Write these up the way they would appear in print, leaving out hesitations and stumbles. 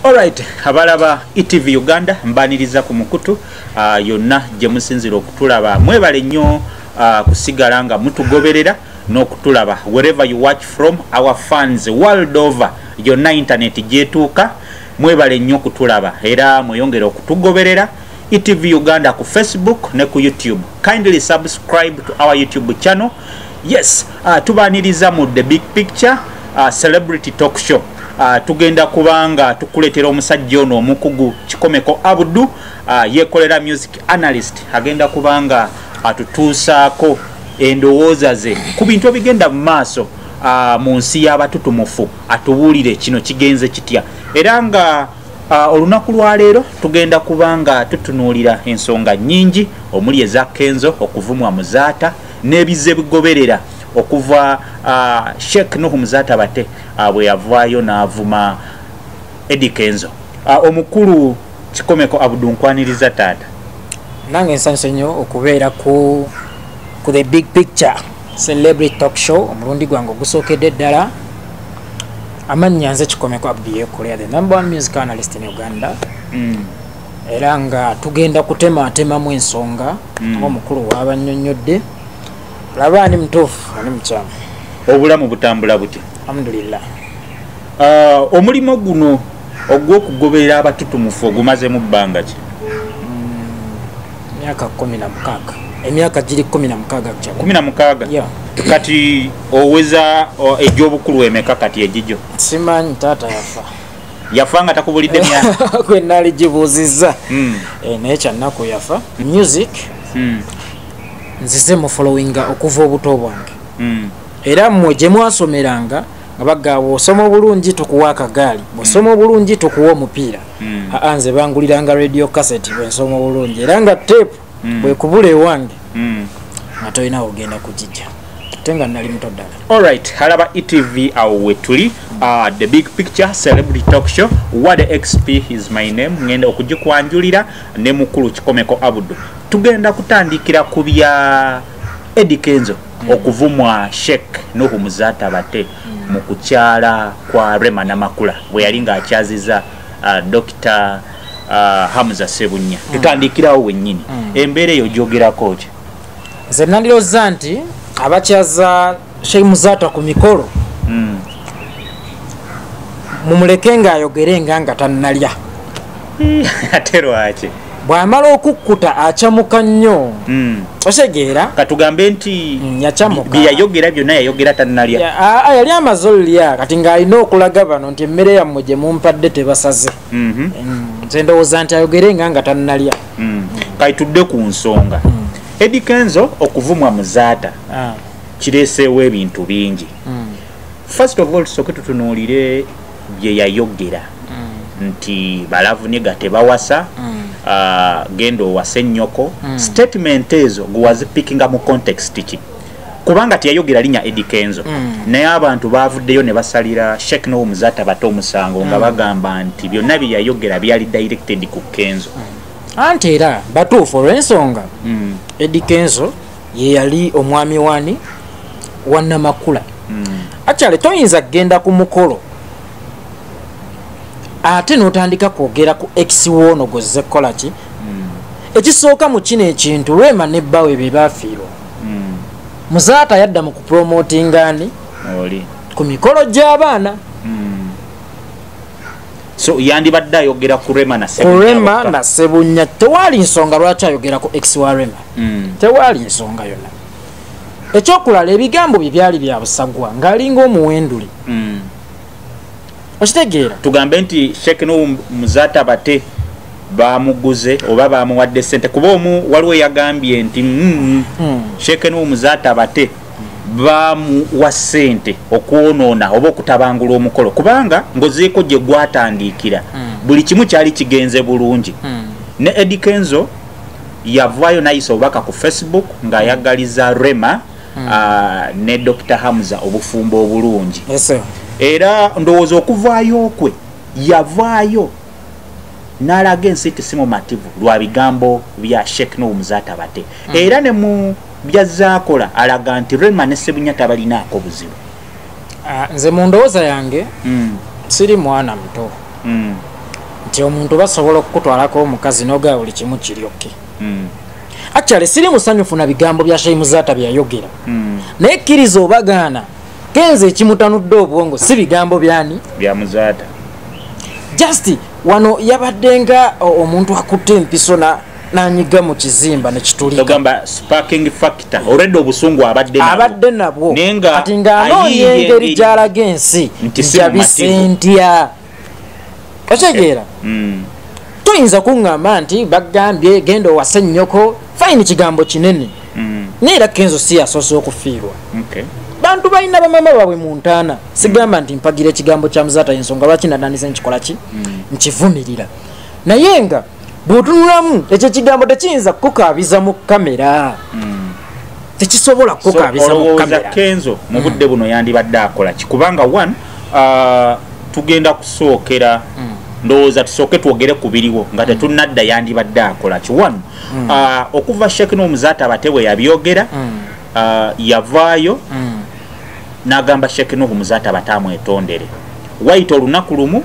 Alright, abalaba ETV Uganda, mbaniriza ku mukutu yonna gye musinzira okutulaba. Mwebale nnyo kusigala nga mutugoberera n'okutulaba wherever you watch from, our fans world over, yonna internet gyetuuka. Mwebale nnyo okutulaba era mweyongere okutugoberera. ETV Uganda ku Facebook ne ku YouTube. Kindly subscribe to our YouTube channel. Yes, tubaniriza mu The Big Picture Celebrity Talk Show. Tugenda kubanga tukuleetera omusajja ono omukugu Kikomeko Abdu, yekolera music analyst. Agenda kubanga atutuusaako endowooza ze ku bintu ebigenda mu maaso mu nsi y'abatutumufu, atubuulire kino kigenze kitya. Era nga olunaku lwaleero tugenda kubanga tutunuulira ensonga nnyingi, omuli eza Kenzo okuvumwa Muzaata n'ebize bigoberera okuva Sheikh Nuhu Muzaata Bate bwe yavaayo n'avuma Eddy Kenzo. Omukulu Kikomeko Abdu, nkwaniriza taata. Nange nsanyuse nnyo okubeera ku The Big Picture Celebrity Talk Show omulundi gwange ogusookedde ddala. Amannya nze Kikomeko Abdu Yekolera, the number one music analyst in Uganda. Era nga tugenda kutematemamu ensonga ng'omukulu waaba nnyonnyodde, laba ani mutuufu, ani mukyamu. Obulamu butambula butya? Alhamdulillah. Omulimu guno ogw'okugoberera abatutumufu ogumazemu bbanga ki? Myaka 16, emyaka giri 16 actually. 16? Yeah. Kati oweza egy'obukulu emeka kati egigyo? Simanyi, taata yafa. Yafa nga takubulidde myaka? Gwe naali gibuuzizza. Eh, naye kyannaku yafa. Music nzize mu followinga okuva obuto bwange. Era mmwe gye mwasomeranga nga bagamba bw'osoma obulungi tukuwa akagaali, bw'osoma obulungi tukuwa omupiira. Aa, nze banguliranga radio cassette bwensoma obulungi, era nga tape bwekubula ewange nga tolina ogenda kugijja, ate nga nali muto ddala. Alright, alaba ETV, awo wetuli, The Big Picture Celebrity Talk Show. Wade XP is my name. Ngenda okugikwanjulira ne mukulu Kikomeko Abdu. Tugenda kutandikira ku bya Eddy Kenzo okuvumwa Sheikh Nuhu Muzaata Bate mu kukyala kwa Rema Namakula bwe yali ng'akyaziza Dr Hamza Sebunya. Tutandikirawo wennyini. Embeera eyo gyogerako ki? Nze nandirozza nti abakyaza Sheikh Muzaata ku mikolo, mumuleke ng'ayogere nga tannalya. Ate lwaki? Bw'amala okukkuta akyamuka nnyo. Osegeera? Katugambe nti Yakyamuka. Bye yayogera byonna yayogera tannalya? Yali amaze olulya, kati ng'alina okulaga bano nti emmere yammwe gye mumpadde tebasaze. Nze ndowooza nti ayogere nga tannalya. Kati tudde ku nsonga. Eddy Kenzo okuvumwa Muzaata kireeseewo ebintu bingi. First of all, tusooke tutunuulire bye yayogera nti ba love nigga tebawasa, genda owase ennyoko. Statement ezo gwe wazipickinga mu context ki? Kubanga teyayogera linnya Eddy Kenzo, naye abantu bavuddeyo ne basalira Sheikh Nuhu Muzaata Bate omusango nga bagamba nti byonna bye yayogera byali directed ku Kenzo. Anti era batuufu, olw'ensonga Eddy Kenzo ye yali omwami wani wa Namakula. Akyale toyinza kugenda ku mukolo ate n'otandika kwogera ku ex woono gozze kukola ki. Ekisooka mu kino ekintu, Rema ne bbaawe bye bafiirwa. Muzaata yadda mu kupromotinga ani? Oli. Ku mikolo gy'abaana. So yandibadde ayogera ku Rema na ku Sebunya Rema bokka. Na Sebunya. Tewaali nsonga lwaki ayogera ku ex wa Rema. Tewaali nsonga yonna. Ekyokulala, ebigambo bye byali bya busagwa, ng'alinga omuwendule. Okitegeera? Tugambe nti Sheikh Nuhu Muzaata Bate bamuguze oba bamuwadde sente? Kuba omu waliwo yagambye nti Sheikh Nuhu Muzaata Bate bamuwa sente okwonoona oba okutabangula omukolo, kubanga ngozeeko gye gwatandikira buli kimu kyali kigenze bulungi. Ne Eddy Kenzo yavaayo nayisa obubaka ku Facebook ng'ayagaliza Rema ne Dr Hamza obufumbo obulungi. Yes, sir. Era ndowooza okuvaayo kwe yavaayo n'alaga ensi nti si mumativu lwa bigambo bya Sheikh Nuhu Muzaata Bate, era ne mu byazaakola alaga nti Rema ne Sebunya tabalinaako buzibu. Ah, nze mu ndowooza yange siri mwana muto. Nti omuntu basobola okukutwalako omukazi n'ogaba buli kimu kiryoke. Actually siri musanyufu na bigambo bya Sheikh Muzaata byayogera. Naye kkiriza obagaana, Kenzo ekimutanudde obwongo si bigambo byani? Bya Muzaata. Just wano yabadde nga omuntu akutte empiso nanyiga mu kizimba nekitulika. Togamba sparking factor already obusungu abadde nabwo. Abadde nabwo. Kati nga anoonya engeri gy'alaga ensi njabise ntya. Okitegeera? Toyinza kuŋŋamba nti bagambye genda owase nnyoko, fine, kigambo kinene. Naye era Kenzo si yasoose okufiirwa. Bantu balina bamama baabwe mu ntaana. Sigamba nti mpagira ekigambo kya Muzaata, ensonga lwaki natandise nkikola ki, nkivumirira. Naye nga bw'otunulamu ekyo ekigambo tekiyinza kukukaabiza mu kamera. Tekisobola kukukaabiza mu Olowooza kamera. Kenzo mu budde buno yandibadde akola ki? Kubanga one, tugenda kusookera, ndowooza tusooke twogere ku biriwo nga tetunnadda yandibadde akola ki. One, okuva Sheikh Muzaata Bate bwe yabyogera, yavaayo n'agamba Sheikh Nuhu Muzaata Bate amwetondere. Wayita olunaku lumu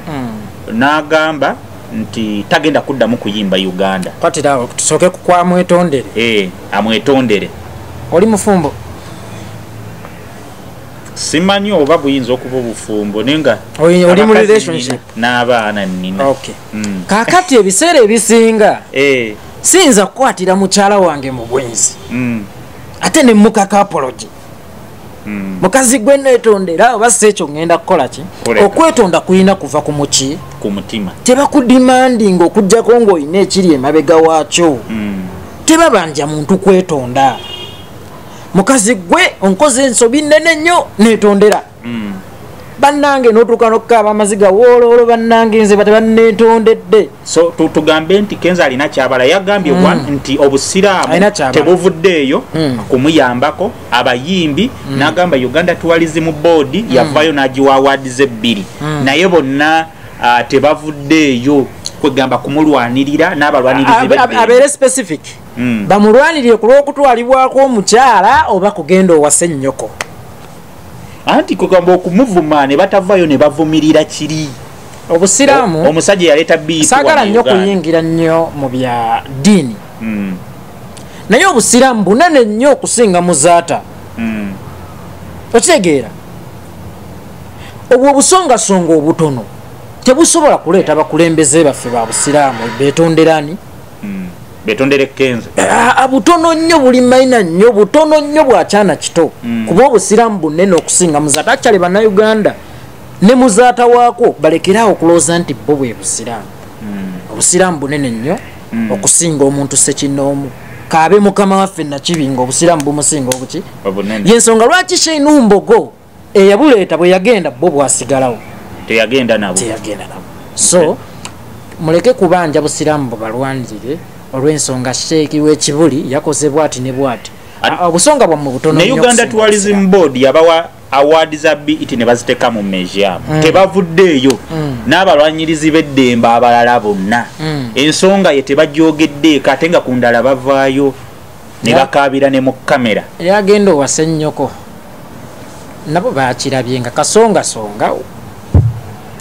n'agamba nti tagenda kuddamu kuyimba Uganda. Kwatirawo, tusooke kukwamwetondere. Eh, amwetondere. Oli mufumbo? Simanyi oba buyinza okuba obufumbo, naye nga Oli mu abakazi relationship? nina, n'abaana nina. Okay. Kaakati ebiseera ebisinga siyinza kukwatira mukyala wange mu bwenzi ate ne mukaka apology. Mukazi gwe neetondera, oba si ekyo ŋŋenda kukola ki? Kuleka. Okwetonda kulina kuva ku muki? Ku mutima. Tebakudemandinga okugjako ng'olina ekiri emabega waakyo. Tebabanja muntu kwetonda. Mukazi gwe onkoze ensobi nnene nnyo, neetondera. Bannange, n'otuuka n'okukaaba amaziga wooloolo, bannange nze batebanneetondedde. So tugambe nti Kenzo alina kyabala. Yagambye one nti obusiraamu Alina kyabala. tebuvuddeeyo kumuyambako abayimbi. N'agamba Uganda Tourism Board yavaayo n'agiwa awards ebbiri, naye bonna tebavuddeeyo kwegamba kumulwanirira n'abalwanirizi b'eddembe. Abeere specific. Bamulwanirire ku lw'okutwalibwako omukyala oba kugenda owase ennyoko? Anti kwegamba okumuvuma ne batavaayo ne bavumirira kiri. Obusiraamu Omusajja yaleeta biitu saagala wano e nnyo Uganda. kuyingira nnyo mu bya ddiini, naye obusiraamu bunene nnyo okusinga Muzaata. Okitegeera? Obwo obusongasonga obutono tebusobola kuleeta bakulembeze baffe ba busiraamu betonderani. Betondere Kenzo. Ah, butono nnyo, buli minor nnyo, butono nnyo, bwakyana kito. Kuba obusiraamu bunene okusinga Muzaata. Akyali Bannayuganda ne Muzaata waako balekerawo okulowooza nti bo bwe busiraamu. Obusiraamu bunene nnyo okusinga omuntu sekinoomu, kaabe mukama waffe Nakibi, nga obusiraamu bumusinga obuki? Obunene. Yensonga lwaki Sheinu Mbogo eyabuleeta bwe yagenda bo bwasigalawo. Teyagenda nabo. Teyagenda nabo. So muleke kubanja busiraamu bubalwanirire olw'ensonga sheeki w'ekibuli yakoze bwati ne bwati. Obusonga bwammwe butono Ne nnyo Uganda okusinga Tourism obusiraamu. Board yabawa award za BET ne baziteeka mu museum. Tebavuddeeyo. N'abalwanyirizi b'eddembe abalala bonna ensonga ye tebajogeddeeko, ate nga ku ndala bavaayo ne bakaabira ne mu kamera. Yagenda owase ennyoko, nabo bakirabye nga kasongasonga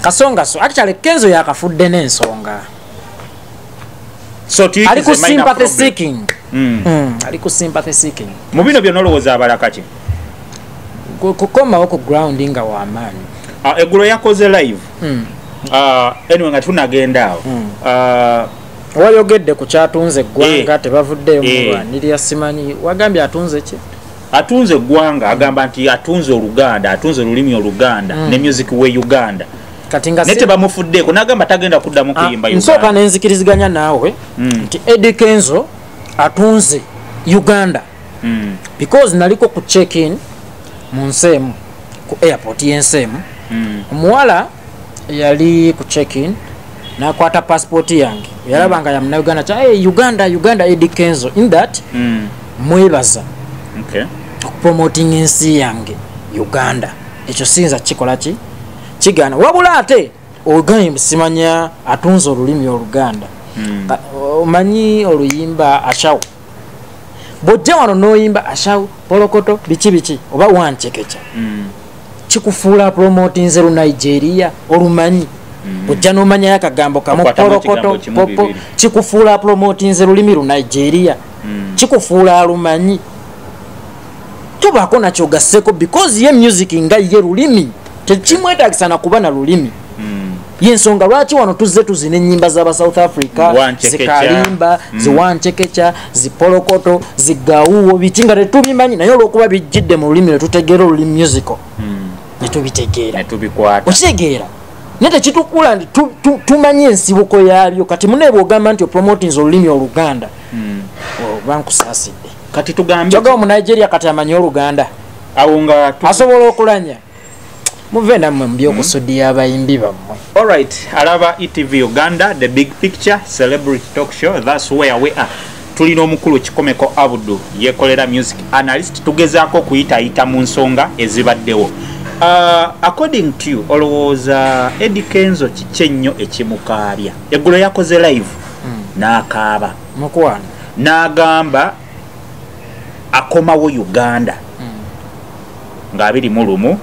kasongaso. Actually Kenzo yakafudde n'ensonga. So Ali ku it is a minor sympathy problem. seeking. Ali ku sympathy seeking. Mu bino byonna olowooza abalaka ki? Kukomawo ku ground nga wamaanyi. Ah, eggulo yakoze live. Anyway, nga tunagenda awo. Wayogedde ku kyatunze eggwanga. Tebavuddeyo mulwanirira, simanyi wagambye atunze ki? Atunze eggwanga, agamba nti atunze Oluganda, atunze olulimi Oluganda ne music we Uganda. Kati nga naye tebamufuddeeko, n'agamba tagenda kuddamu kuyimba Nsooka Uganda. nenzikiriziganya naawe nti Eddie Kenzo atunze Uganda because naliko ku check in mu nsi emu, ku airport y'ensi emu. Omuwala yali ku check in nakwata passport yange, yalaba nga ya Munauganda kya hey, Uganda, Uganda, Eddie Kenzo. In that mwebaza okupromoting ensi yange Uganda. Ekyo siyinza kikola ki kigaana. Wabula ate ogambye simanya atunze olulimi Oluganda. Omanyi oluyimba ashawo, bw'ojja wano n'oyimba ashawo polokoto biki biki oba wancekeca, kikufuula promotinze Lunigeria olumanyi. Ojja n'omanyayo akagambo kamu, Okwatamu polokoto, ekigambo kimu, popo, bibiri. Kikufuula promotinze lulimi lu Nigeria, kikufuula alumanyi. Tobaako nakyogasseko because ye music nga ye lulimi, tekimwetagisa nakuba na lulimi. Yensonga lwaki wano tuzze tuzina ennyimba z'aba South Africa, Wanchekecha. Zikalimba, ziwancekeca, zipolokoto, zigawuwo, biki nga tetubimanyi, naye olwokuba bijjidde mu lulimi netutegeera olulimi musical, netubitegeera. Netubikwata. Okitegeera? Naye tekitukula nti tumanyi ensibuko yaabyo. Kati munaye bwogamba nti opromotinze olulimi Oluganda, oba nkusaasidde. Kati tugambe Kyogaba mu Nigeria kati amanyi Oluganda, awo nga asobola okulanya. Muve nammwe mu byokusudiya abayimbi bammwe. Alright, alaba ETV Uganda, The Big Picture Celebrity Talk Show. That's where we are. Tulina omukulu Kikomeko Abdu, yekolera music analyst. Tugezaako okuyitayita mu nsonga ezibaddewo. According to you, olowooza Eddie Kenzo kiki ennyo ekimukaabya? Eggulo yakoze live n'akaaba, Mukwano, n'agamba akomawo Uganda nga 21,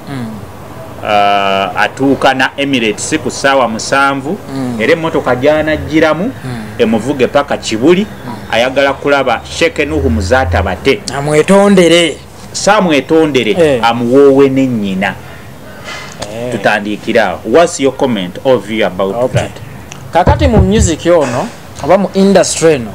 atuuka na Emirates ku ssaawa 7, era emmotoka gyanajjiramu emuvuge paka Kibuli. Ayagala kulaba Sheikh Nuhu Muzaata Bate. Amwetondere. Saamwetondere, amuwoowe ne nnyina. Tutandikire awo. What's your comment or view about that? Kakati mu music ono oba mu industry eno,